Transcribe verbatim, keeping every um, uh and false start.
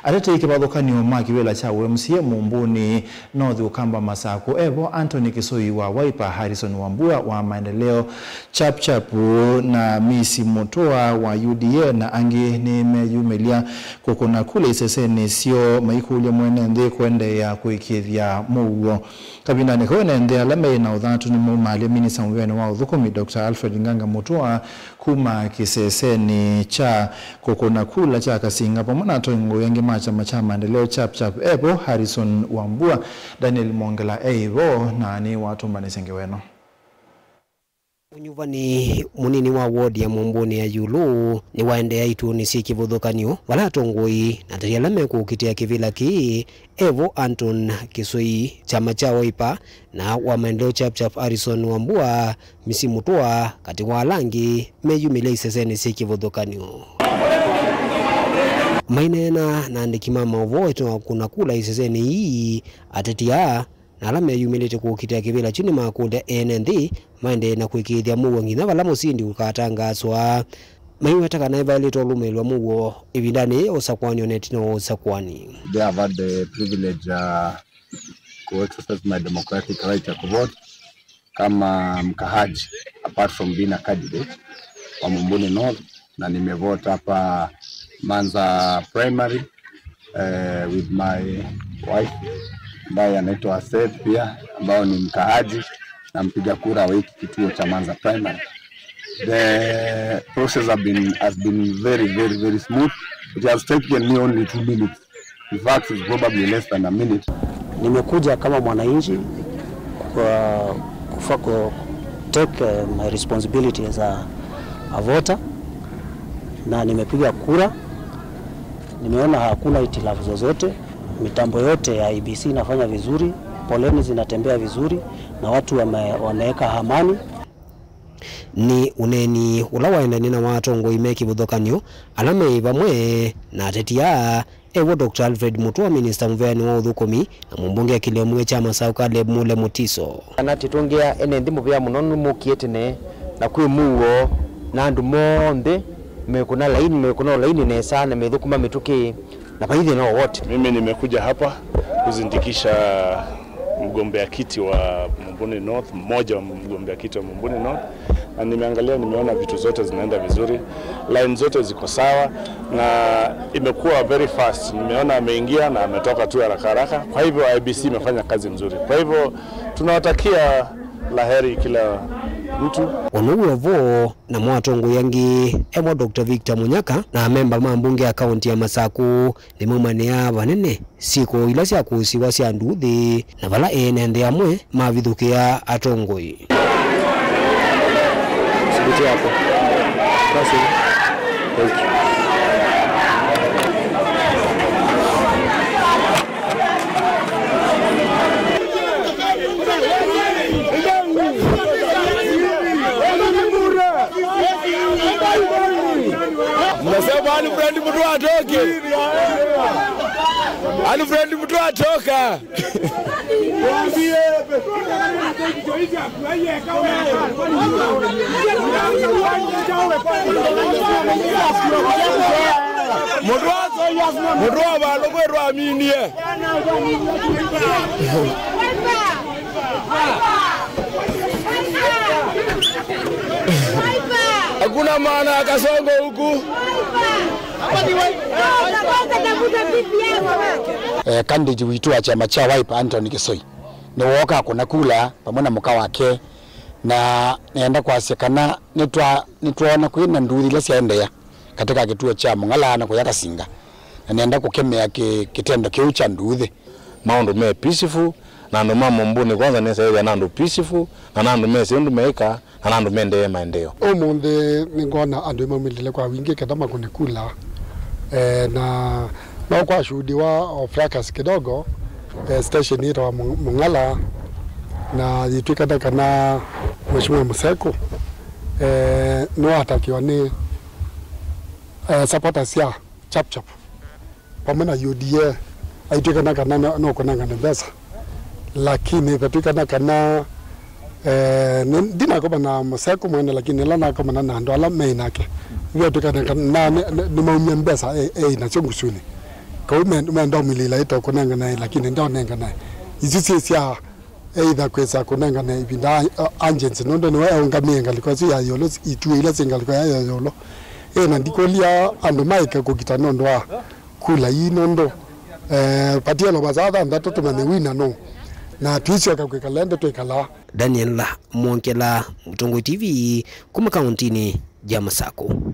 Atetei kĩvathũkany'o ma kĩvĩla kya U M C A Mumbuni North Ukamba Masaku evo Anthony Kisoi wa Wiper, Harrison Wambua wa Maendeleo Chap Chap na Misi Mutua wa U D A na angĩ nĩmeyumĩlya kũkũna kula isesenĩ syoo maikũlya mwene nthĩ kũendeea kũĩkĩĩthya mũuo. Kavindanĩ kau ene nthĩ ala meĩ na ũthatu nĩmaumaalya minista mũvĩanĩ wa ũthũkũmi Doctor Alfred Nganga Mutua kuma kĩsesenĩ kya kũkũna kula kya Kasinga vamwe na atongoi angĩ ma kyama kya Maendeleo Chap Chap evo Harrison Wambua, Daniel Mongela eivo na nĩwatũmbanĩsye ngewa ĩno. Ũnyuvani mũnini wa ward ya Mumbuni ya Yulu nĩwaendeea ituonĩ syĩ kĩvathũkany'o, vala atongoi na ateti ala mekũkitĩa kĩvĩla kĩĩ evo Anton Kisoi, kyama kya Wiper, na wa Maendeleo Chap Chap Harrison Wambua, Misi Mutua, katĩ wa ala angĩ meyumĩlya isesenĩ syĩ kĩvathũkany'o. Maineena na andĩki ma maũvoo ĩtina wa kũkũna kula isesenĩ ii, ateti aa na ala meyumĩlĩte kũkitĩa kĩvĩla kyu nĩmakũlya ene nthĩ maendee na kũĩkĩĩthya mũuo nginya vala mũsindi ũkatangaaswa. Maiweta kana nĩvaĩlĩte ũlũmĩĩlw'a mũuo ĩvindanĩ yĩĩ ya ũsakũani o na ĩtina wa ũsakũani. They have had the privilege, uh, to exercise my democratic right ya kuvote kama mkaaji, apart from being a candidate wa Mumbuni North, na nimevote hapa Manza Primary, eh, with my wife ambaye anaitwa Seth pia, ambao ni mkaaji na mpiga kura wa hiki kituo cha Manza Primary. The process have been, has been very, very, very smooth. It has taken me only two minutes. In fact, it's probably less than a minute. Nimekuja kama mwananchi kwa kufa-, ku take, eh, my responsibility as a, a voter, na nimepiga kura. Nimeona hakuna hitilafu zozote. Mitambo yote ya I E B C inafanya vizuri, poleni zinatembea vizuri, na watu wame-, wameweka amani. Nĩ ũneeni ũla waendanie na wa atongoi me kĩvathũkany'o ala meĩ vamwe na ateti aa, evo Doctor Alfred Mutua, minista mũveani wa ũthũkũmi, na mũmbunge kĩlĩo mũĩ kya Masaku Caleb Mule Mutiso. Kana tĩtũngĩa ene nthĩ mũvea mũno nũmũkie tene na kwĩ mũuo na andũ monthe mekũna laini, mekũna laini nesa na methũkũma mĩtũkĩ na vai thĩna o wothe. Mimi nimekuja hapa kuzindikisha mgombea kiti wa Mumbuni North, mmoja wa mgombea kiti wa Mumbuni North, na nimeangalia, nimeona vitu zote zinaenda vizuri, line zote ziko sawa na imekuwa very fast. Nimeona ameingia na ametoka tu haraka haraka, kwa hivyo I E B C imefanya kazi nzuri. Kwa hivyo tunawatakia laheri kila mtu. Ũndũ wĩ o vo, namo atongoi angĩ, evo Doctor Victor Munyaka na amemba ma mbunge ya kaunti ya Masaku, nĩmaumanĩaa vanene syĩko ila sya kũsiwa sya nduuthĩ, na vala ene nthĩ amwe mavithũkĩa atongoi. Thibiti yako. Basi. Thank you. Mnasema Alfred Mutua atoke. Alfred Mutua atoka. Mutua, Mutua vandũ kwĩtwa aminie. Hakuna maana ya kasongo huku. Eh, candidate witũ wa kyama kya Wiper, Anthony Kisoi, nĩwooka kũna kula vamwe na mũka wake, na nĩenda kwasya kana nĩtwa-, nĩtwoona kwĩ na nduuthi ila syaendeea katika kĩtuo kya Mũng'ala na kũya Kasinga, na nĩenda kũkemea kĩ-, kĩtendo kĩu kya nduuthi. Maũndũ me peaceful, na andũ ma Mumbuni kwanza nĩsaĩthĩa na andũ peaceful, na na andũ mesĩ ũndũ meĩka, na na andũ mendee maendeeo. Ũmũnthĩ nĩngwona andũ maumĩlile kwa wingĩ kenda makũne kula, eh, na no kwashuhudiwa o fracas kidogo, eh, station yĩtawa Mu-, Mũng'ala, na yĩtw'ĩkana kana Mheshimiwa Mũsekũ, eh, nĩwatakiwa nĩ, eh, supporters sya Chap Chap vamwe na U D A, aitw'ĩkana kana no, no kũnengane mbesa, lakini vetw'ĩkana kana, eh, nĩ-, ndinakomana na Mũsekũ mwene, lakini ĩla nakomana na andũ ala meĩ nake, vetw'ĩkana kana nĩ, nĩ, nĩmaumya mbesa e, eĩ nasyo ngusunĩ. Kau me- menda ũmĩlĩĩla ĩto kũnenganae, lakini ndaonenganae. Isu syĩ sya either kwĩsa kũnengane ĩvinda a- a- agency, nũndũ nĩwe eũngamĩe ngalĩko ĩsu ya ĩũlũ, ituĩ ila syĩ ngalĩko ya ĩũlũ. Ĩ, na ndikũlya andũ maĩke kũkita nũndũ wa kula ii, nũndũ eh, patielo masaa thanthatũ tũmanye wina nũ, na tũisyoka kwĩkala ĩndĩ twĩkalaa. Daniel Mwongela, Mũtongoi T V, kuma kauntinĩ ya Masakũ.